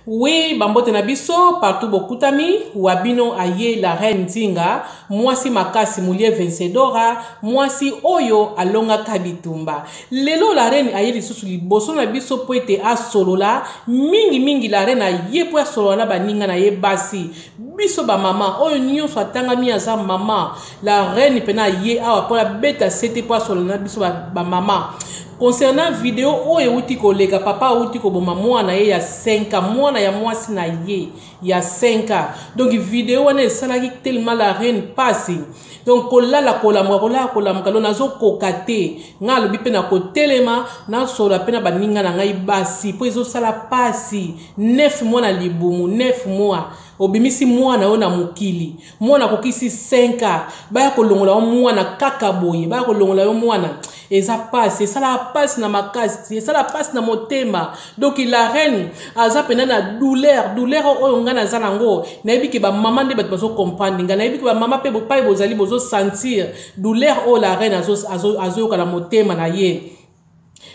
Oui, bambote na biso partout bokutami wa bino aye la reine Nzinga, mwasi makasi mulie vencedora, mwasi oyo alongaka bitumba. Lelo la reine aye lisusu liboso na biso po ete asolola mingi mingi. La reine aye po asolola na baninga na ye basi, biso ba mama oyo nyonso atangami aza mama. La reine pena aye awa po abeta sete po asolola na biso ba mama concernant video oyo euti koleka. Papa auti koboma mwana ye ya 5, mwana ya mwasi na ye ya 5. Donc video wana esalaki tellement la reine pasi. Donc kolala kolamuka, kolala kolamuka, lo nazokoka te. Ngai alobi mpe na kotelema, nasola mpe na baninga na ngai basi, mpo ezosala pasi. 9 mois na libumu, 9 mois obimisi mwana oyo na mokili, mwana akokisi 5 ans, baya kolongola yo mwana kaka boye, baya kolongola yo mwana. Eza pasi, esalaka pasi na makasi, esala pasi na motema. Donc la reine aza mpena na douleur. Douleur oyo ngai naza nango, nayebi ke bamama nde bato bazocomprendre ngai. Nayebi ke bamama mpe bopai bozali, bozosentir douleur oyo la reine azoyoka na motema na ye.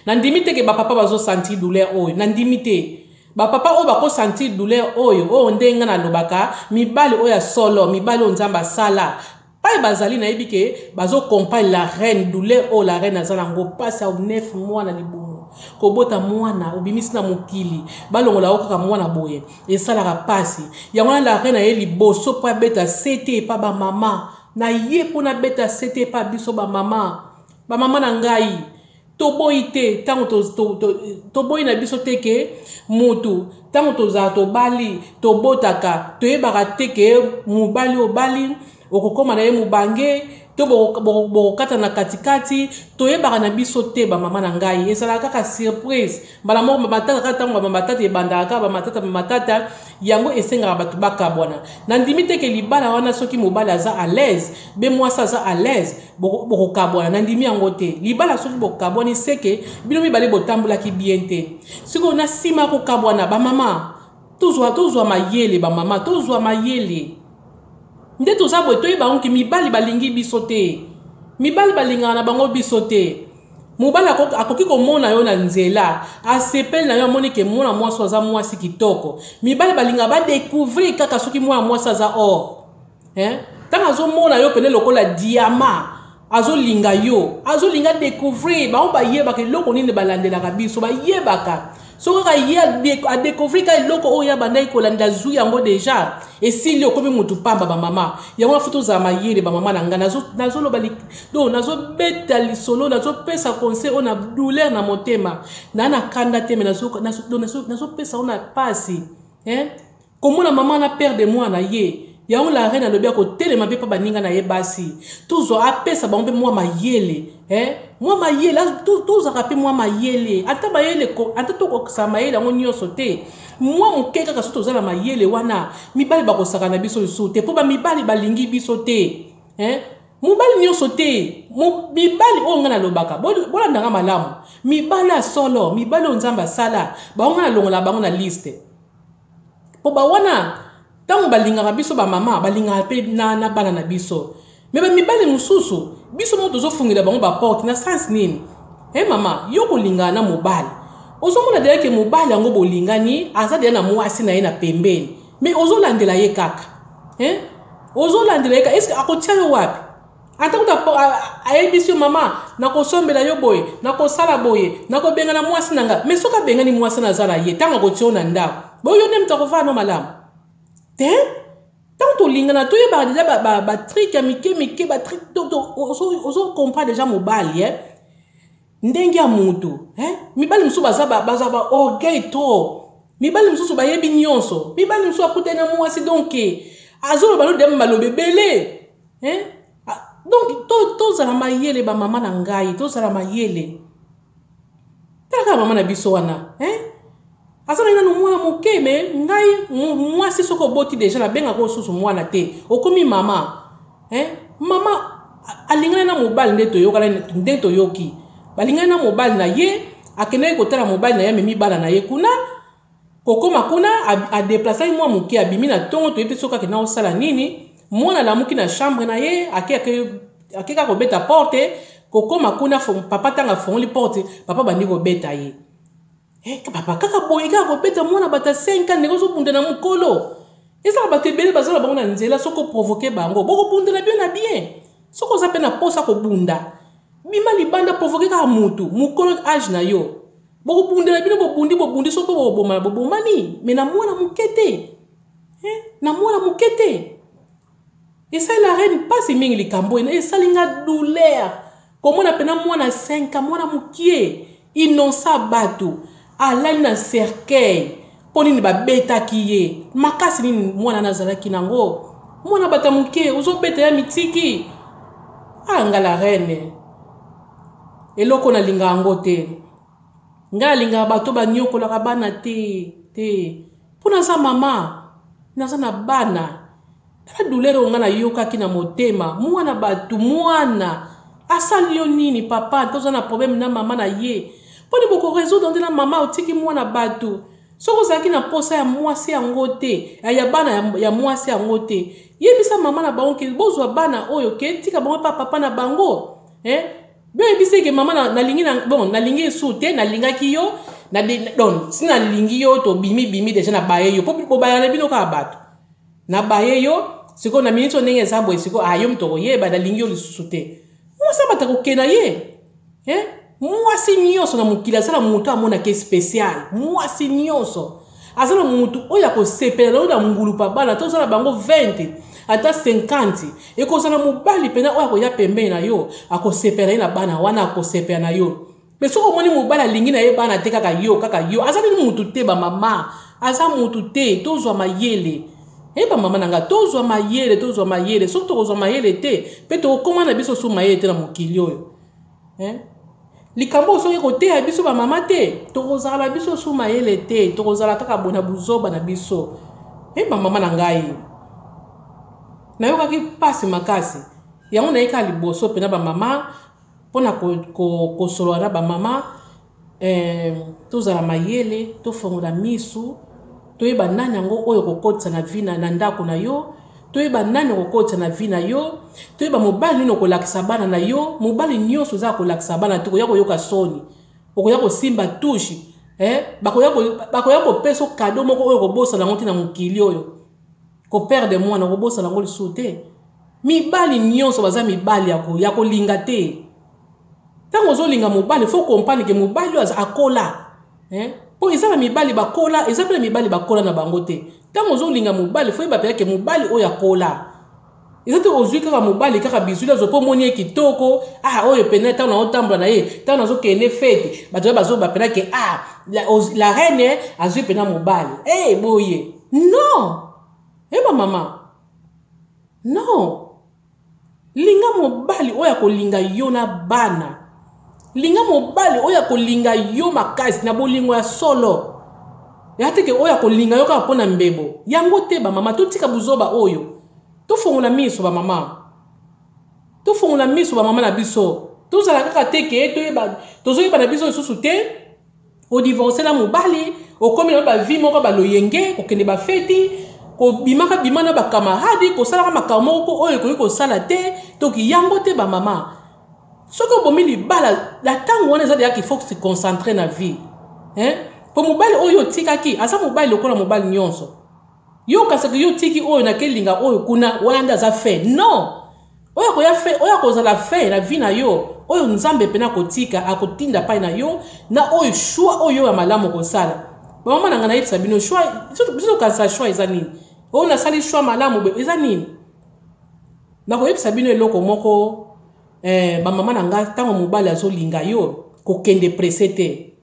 Nandimi te ke bapapa bazosentir douleur oyo, nandimi te. Bapapa oyo bakosentir douleur oyo, oyo nde ngai nalobaka, mibali oyo ya solo, mibali oyo Nzambe asala pai bazali, nayebi ke bazocomprendre la reine, douleur oyo la reine aza nango. Mpasi ya 9 mois na libumu, kobota mwana, obimisi na mokili, balongola yo kaka mwana boye, esalaka mpasi. Yango wana la reine aye liboso mpo abeta sete epa bamama na ye, mpo nabeta sete epa biso bamama. Bamama na ngai, toboyi te ntango toboyi na biso te ke mutu ntango tozala tobali, tobotaka, toyebaka te ke mobali obali okokóma na ye mobange to bokokata na katikati, toyebaka na biso te. Bamama na ngai, ezalaka kaka surprise mbala moko, bamatata kaka. Ntango bamatata ebandaka kaka, bamatata, bamatata yango esengaka bato bakabwana. Nandimi te ke libala wana, soki mobali aza à l'aise be mwasi aza à l'aise, bokokabwana. Nandimi yango te. Libala soki bokabwani, seke bino mibale botambolaki bien te. Sikoyo na nsima ya kokabwana, bamama tozwa mayele, bamama tozwa mayele. Nde toza boye, toyeba yango ke mibali balingi biso te, mibali balingaka na bango biso te. Mobali akoki komona yo na nzela, asepeli na yo, amoni ke mwana mwasi aza mwasi kitoko. Mibali balingaka badécouvrir kaka soki mwana mwasi aza or, hein? Ntango azomona yo pene lokola diamant, azolinga yo, azolinga découvrir. Bango bayebaka eloko nini balandelaka biso, bayebaka. Soki kaka ye adécouvrir ka eloko oyo abandaki kolandela, zwi yango déjà, esili, okomi mutu pamba. Bamama, yango na faut tozala mayele. Bamama na ngai, nazoloba, donc nazobeta lisolo, nazopesa conseil oyo na douleur na motema na kanda te, me nazopesa oyo na pasi, hein? Komona mama na perdre mwana ye. Yango la reine alobi akotelema mpe mpa baninga na ye basi, tozwa apesa bango mpe mwa mayele, eh? Mwa mayele, tozwaka mpe mwa mayele, ata mayele, ata tokokisa mayele yango nyonso te, mwa moke kaka. So toza na mayele wana, mibali bakosaka na biso lisusu te, mpo bamibali balingi biso te, eh? Mobali nyonso te, mibali oyo ngai nalobaka, bolandanga malamu, mibali ya solo, mibali oyo Nzambe asala, bango ngai nalongola bango na liste, mpo bawana ntango balingaka biso bamama, balingaka mpe na bana na biso. Me bamibali mosusu, biso moko tozofungela bango baporte. Na sens nini? E mama, yo kolingana na mobali, ozomona deja ke mobali yango bolingani aza deja na mwasi na ye na pembeni, me ozolandela ye kaka, eh? Ozolandela ye kaka, est-ce akotia yo wapi? Ata kuta ayebisi yo: "Mama, nakosombela yo boye, nakosala boye, nakobengana mwasi na nga." Me soki abengani mwasi na aza na ye, ntango akotia yo na ndako boyo, yo nde moto akovanda no malamu te. Ntango tolingana, toyebaka deja batrike ya mike mike, batrike. Ozocomprendre deja mobali, eh? Ndenge ya mutu, eh? Mibali mosusu baza ba orgueil trop, mibali mosusu bayebi nyonso, mibali mosusu akutani na mwasi, donc azoloba no dema maloba ebele, eh? Donc tozala mayele, bamama na ngai, tozala mayele. Tala kaka mama na biso wana, eh? Aza na nanu mwana moke, me ngai mwasi, soki oboti deja, nabengaka osusu mwana te, okomi mama, eh? Mama alingani na mobali, nde toyokana, nde toyoki balingani na mobali na ye, akendaki kotala mobali na ye, amemi bana na ye kuna. Kokóma kuna, adéplaçaki mwa moke, abimi na ntongo, toyebi te soki akenda kosala nini. Mwana alamuki na chambre na ye, ake kaka kobeta porte. Kokóma kuna, papa ntango afongoli porte, papa bandi kobeta ye. Eh, papa kaka boye kaka kobeta mwana bato ya 5 ans ndenge ozobunda na mokolo. Ezaka bato ebele baza na bango na nzela, soki oprovoke bango bokobundela bien na bien. Soki oza mpe na posa kobunda, bima libanda, provoke kaka mutu mokolo age na yo, bokobundela bino, bobundi bobundi, soki mpe bokobomana bobomani, me na mwana moke te. Eh, na mwana moke te. Esali la reine mpasi mingi likambo oyo, esali nga douleur komona mpena mwana 5 ans, mwana mokie innocent, bato alali na cercueil. Mpo nini babetaki ye makasi? Nini mwana nazalaki nango? Mwana bato moke ozobeta ya mitiki. Ah, nga la reine, eloko nalinga yango te. Ngai nalingaka bato banyokolaka bana te te, mpo naza mama, naza na bana. Tala douleur oyo ngai nayokaki na motema. Mwana bato, mwana asali yo nini papa? Toza na problème na mama na ye, mponi bokoresoudre nde na mama, otiki mwana bato. Soki ozalaki na posa ya mwasi yango te, ya bana ya mwasi yango te, yebisa mama na bango ke bozwa bana oyo, ke tika bango epa papa na bango, eh? Boyebisi ke mama nalingi na, bon, nalingi esu te, nalingaki yo na, donc si nalingi yo, tobimi bimi deja, na baye yo, mpo bobayana bino kaka bato, na baye yo. Sikoyo na miniti oyo ndenge eza boye, sikoyo ayo moto okoyeba nalingi yo lisusu te. Mwasi abata kokenda ye, eh? Mwasi nyonso na mokili aza na moto amonaka spécial. Mwasi nyonso aza na motu oyo akosepela na oyo na ngulupa bana. Ata oza na bango 20, ata 50, ekozala mobali mpena oyo akoya pembeni na yo, akosepela ye na bana wana, akosepela na yo. Me soki omoni mobali alingi na ye bana te, kaka yo, kaka yo, aza nini? Mutu te bamama, aza mutu te. Tozwa mayele e bamama na ngai, tozwa mayele, tozwa mayele. Soki tokozwa mayele te, mpe tokokóma na biso su mayele te na mokili oyo, eh? Likambo oyo soki koteya biso bamama te, tokozala na biso su mayele te, tokozala kaka bona buzoba na biso. E bamama na ngai, nayokaki mpasi makasi. Yango naye kaka liboso mpena bamama mpona kosolola na bamama, tozala mayele, tofongola misu, toyeba nani yango oyo kokotisa na vie na ndako na yo, toyeba nani okokotisa na vie na yo, toyeba mobali nini okolakisa bana na yo. Mobali nyonso oza kolakisa bana te, okoya koyoka soni, okoya kosimba touche, eh? Bakoya kopesa cadeau moko oyo kobosana yango te na mokili oyo. Koperdre mwana, okobosana yango lisusu te. Mibali nyonso baza mibali ya kolinga te. Ntango ozolinga mobali, faut comprendre ke mobali oyo akola, eh? Mpo eza na mibali bakola, eza mpe na mibali bakola na bango te. Ntango ozolinga mobali, faut yeba mpenza ke mobali oyo akola. Eza te ozwi kaka mobali kaka bizwili azo mpo omoni ye kitoko. Ah, oyo pene ntango naotambola na ye, ntango nazokende fête, bato oyo bazoba pena ke ah, la reine azwi pena mobali e boye. Non, eba mama, non. Linga mobali oyo akolinga yo na bana. Linga mobali oyo akolinga yo makasi na bolingo ya solo, ya teke oyo akolinga yo kaka mpo na mbebo yango te. Bamama, totika buzoba oyo, tofongola miso bamama, tofongola miso bamama na biso. Tozala kaka te ke toyeba, tozoyeba na biso lisusu te. Odivorce na mobali, okomi na bavie moko baloyenge, kokende bafeti, kobimaka bima na bakamarade, kosalaka makambo moko oyo ekoki kosala te. Toki yango te bamama. Soki obomi libala na ntango wana, eza deja qu'il faut se concentrer na vie, hein? Mpo mobali oyo otikaki aza mobali lokola mobali nyonso. Yo okasaki yo otiki oyo, nakelinga oyo kuna, wana nde aza fait? Non, oyo akoya fe, oyo akozala fe na vie na yo, oyo Nzambe mpena akotika, akotinda pai na yo na oyo choix oyo ya malamu kosala. Bamama na ngai, nayebisa bino, choix, biso tokanisa choix eza nini? Oyo nasali choix malamu eza nini? Nakoyebisa bino eloko moko, bamama na ngai. Ntango mobali azolinga yo, kokende presse te,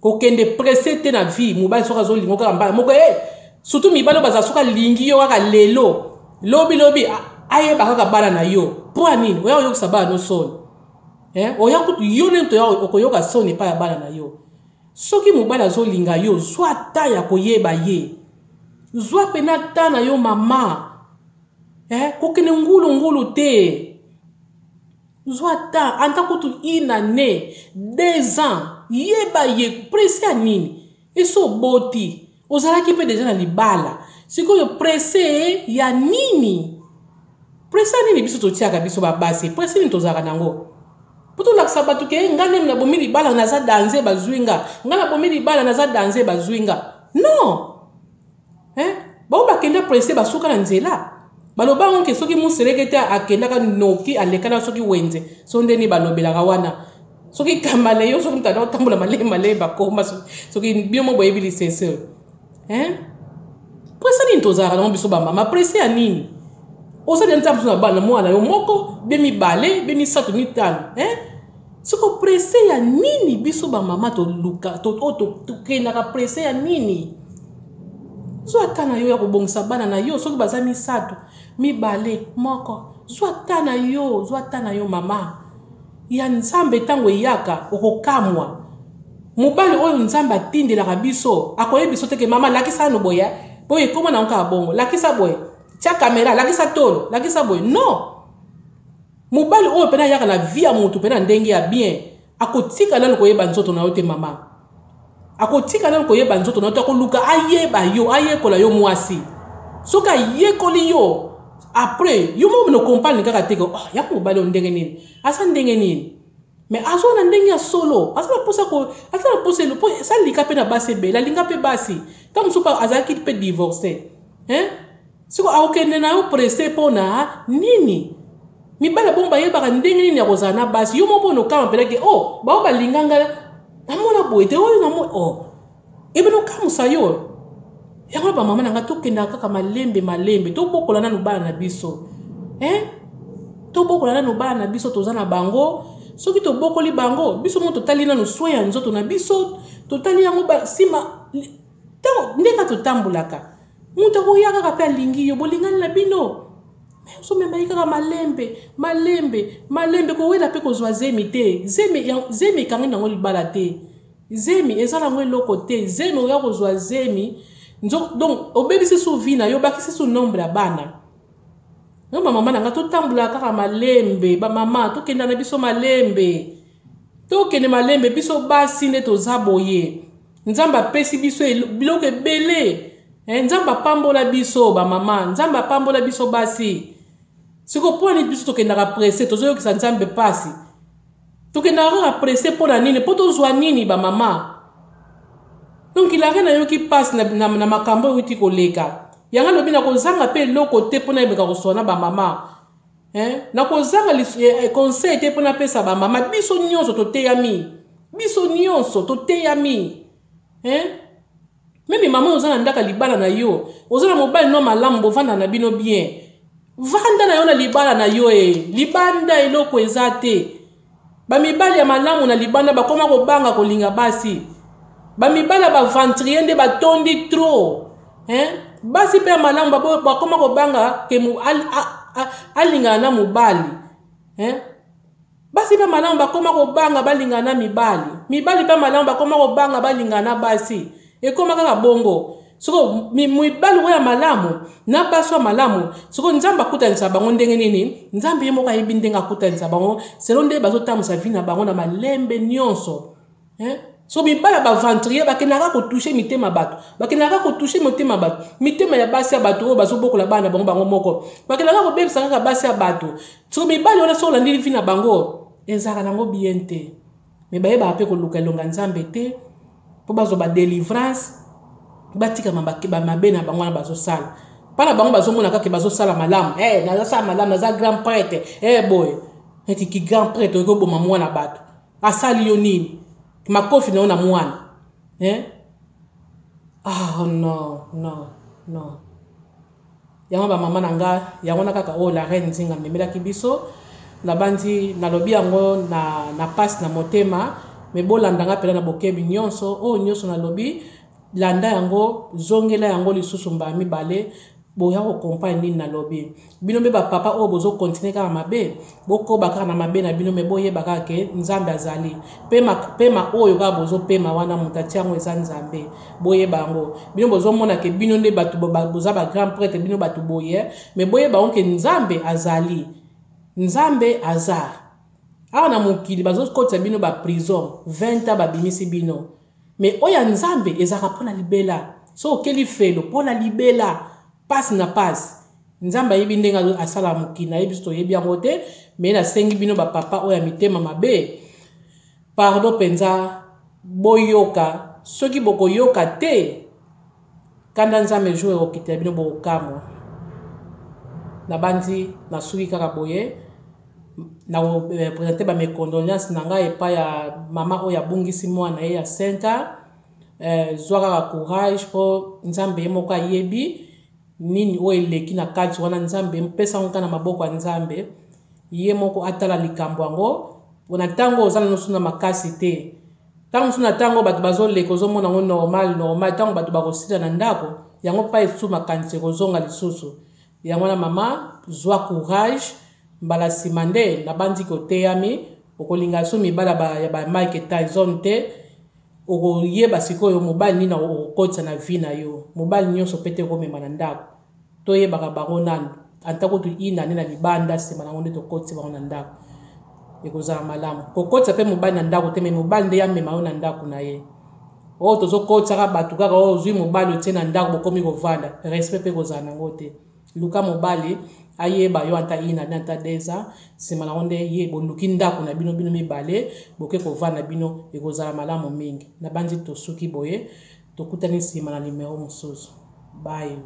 kokende presse te na vie. Mobali soki azolinga kaka mbala moko, surtout mibali oyo bazala, soki alingi yo kaka lelo, lobi lobi ayeba kaka bana na yo, mpo ya nini oya koyokisa bana no soni, eh? Oya kutu yo nde moto okoyoka soni epai ya bana na yo. Soki mobali azolinga yo, zwa ta ya koyeba ye, zwa mpena ta na yo mama, eh? Kokende ngulu ngulu te. Zwa ta, ata kutu une année, 2 ans, yeba ye. Presse ya nini? Eso oboti, ozalaki mpe deja na libala, sikoyo presse ya nini? Presse ya nini biso totiaka, biso babasi? Presse nini tozalaka nango? Mpo tolakisa bato ke nga nde nabomi libala, naza danger, bazwi nga. Nga nabomi libala, naza danger, bazwi nga. Non, hein? Bao bakenda presse, basuka na nzela. Baloba yango ke soki moseleke te akendaka noki, alekana soki wenze so ndeni balobelaka wana, soki kamale yo, soki moto anda otambola malembe malembe, bakoma soki bino mo boyebi lisese, hein? Presse nini tozalaka nango, biso bamama? Presse ya nini? Ozali nzambe mosusu na bana, mwana yo moko, be mibale, be misato, mitano, hein? Siko presse ya nini biso bamama toluka, oyo tokendaka presse ya nini? Zwa ata na yo ya kobongisa bana na yo. Soki baza misato, mibale, moko, zwa ata na yo, zwa ata na yo, mama ya Nzambe. Ntango eyaka, okokamwa. Mobali oyo Nzambe atindelaka biso akoyebi biso teke: "Mama, lakisa nano boye." Boye ekóma nango kaka bongo: "Lakisa boye, tia kamera, lakisa tolo, lakisa boye." Non, mobali oyo mpena ayaka na vie ya motu mpena ndenge ya bien, akotika nano koyeba nzoto na yo te. Mama akotika nano koyeba nzoto na yo te, akoluka ayeba yo, ayekola yo mwasi. Soki ayekoli yo, après yo moko no comprendre kaka te ke oh, ya mobali oyo ndenge nini, aza ndenge nini. Mais azwa na ndenge ya solo, aza na mposa, aza na mposa po asalika mpe na basi ebele, alinga mpe basi. Ntango mosusu azalaki mpe divorce, hein? Siko akokende na yo presse mpo na nini? Mibali bongo bayebaka ndenge nini ya kozala na basi. Yo moko mpona okama mpelake o oh, bao balinga nga, namona boye te oyo namo oh. Ebene okamusa yo yango. Na bamama na nga, tokendaka kaka malembe malembe, tobokola nanu bana na biso, hein? Tobokola nanu bana na biso, toza na bango. Soki tobokoli bango, biso moko totali nanu soin ya nzoto na biso, totali yango nsima. Ntango ndenge totambolaka, moto akoya kaka mpe alingi yo, bolingani na bino. Mais ozomema ye kaka malembe malembe malembe. Kowela mpe kozwa zemi te. Zemi, zemi ekangi nango libala te. Zemi eza nango eloko te. Zemi, oya kozwa zemi, donc obebisi su vie na yo, obakisi su nombre ya bana yo. Bamama na nga, totambola kaka malembe. Bamama, tokenda na biso malembe, tokende malembe. Biso basi nde toza boye. Nzambe apesi biso biloko ebele. Nzambe apambola biso bamama, Nzambe apambola biso basi. Siko mpo nini biso tokendaka presse? Tozoyokisa Nzambe mpasi. Tokendaka kaka presse mpo na nini? Mpo tozwa nini, bamama? Donc ilare nayoki mpasi na makambo oyo euti koleka. Yango alobi na kozanga mpe eloko te mpo nayebeka koswana na bamama, eh? Nakozanga conseil te mpo napesa bamama. Biso nyonso toteyami, biso nyonso toteyami, eh? Même mama oza na ndako ya libala na yo, oza na mobali no malamu, bovanda na bino bien, vanda na yo na libala na yo. E libanda eloko eza te. Bamibali ya malamu na libanda bakóma kobanga kolinga basi. Bamibali ya ba aventurier nde batondi trop, hein? Basi mpe ya malamu bakóma kobanga ke alingana na mobali, hein? Basi mpe malamu bakóma kobanga balingana na mibali. Mibali mpe malamu bakóma kobanga balingana na basi. Ekóma kaka bongo. Soko mibali oyo ya malamu na basi oyo malamu, soko Nzambe akutanisa bango ndenge nini? Nzambe ye moko ayebi ndenge akutanisa bango, selon nde bazotambusa vie na bango na malembe nyonso, hein? So mibali ya ba aventurier bakendaka kotoucher mitema bato, bakendaka kotoucher motema bato, mitema ya basi ya bato oyo bazobokola bana bango bango moko. Bakendaka kobebisa kaka basi ya bato. So mibali wana, so olandeli vie na bango, ezalaka nango bien te. Mais bayebaka mpe koluka elonga Nzambe te mpo bazwa ba délivrance, batika mabe na bango wana bazosala. Mpa na bango bazomona kaka bazosala malamu. Hey, nazosala malamu, naza grand prêtre. Hey, boye neti ki grand prêtre oyoki oboma mwana bato, asali yo nini? Makofi na yo na mwana, eh? Ah non, non, non. Yango bamama na nga, yango na kaka oyo la reine Nzinga amemelaki biso. Nabandi nalobi yango na pasi na motema, mais bolanda nga mpena na bokebi nyonso. Oyo nyonso nalobi, landa yango, zongela yango lisusu mbala mibale, boya kocomprendre nini nalobi. Bino mpe bapapa oyo bozocontinuer kaka mabe, bokoba kaka na mabe na bino, mais boyeba kaka ke Nzambe azali. Pema, pema oyo kaka bozopema wana, moto atia yango eza Nzambe. Boyeba yango. Bino bozomona ke bino nde bato boza ba grand prêtre, bino bato boye, mais boyeba yango ke Nzambe azali. Nzambe aza awa na mokili. Bazokotisa bino ba prison 20 ans, babimisi bino, mais oyo ya Nzambe ezalaka mpo na libela. So okeli felo mpo na libela, pasi na pasi. Nzambe ayebi ndenge asala mokili na ye, biso toyebi yango te. Me nasengi bino bapapa oyo ya mitema mabe, pardon mpenza, boyoka. Soki bokoyoka te, kanda Nzambe jour ekokitela bino, bokokamwa. Nabandi nasuki kaka boye. Nakoprésenter bames condoléances na ngai epai ya mama oyo abungisi mwana ye ya 5 ans. Zwa kaka courage, mpo Nzambe ye moko ayebi nini oyo eleki na kati wana. Nzambe mpesa yango kaka na maboko ya Nzambe, ye moko atala likambo yango. Mpona ntango oza nano na makasi te, ntango mosusu na ntango bato bazoleka, ozomona yango normal normal. Ntango bato bakosila na ndako yango, mpa esu makanisi ekozonga lisusu. Yango wana, mama, zwa courage. Mbala nsima nde nabandi koteyami, okolinga so mibali ya ba Mike Tyson te. Okoyeba sikoyo mobali nini okokotisa na vie na yo. Mobali nyonso mpe te komema na ndako. Toyebaka bango nanu ata kutu ina nde na libanda, nsima nango nde tokotisi bango na ndako. Ekozala malamu kokotisa mpe mobali na ndako te, me mobali nde amema yo na ndako na ye. Oyo tozokotisaka bato kaka oyo ozwi mobali, otie na ndako, bokomi kovanda, respect mpe kozala nango te. Luka mobali ayeba yo ata ina nde ata 2 ans, nsima nango nde ye boluki ndako na bino, bino mibale boke kovanda bino, ekozala malamu mingi. Nabandi tosuki boye, tokutani nsima na numero mosusu. Bye.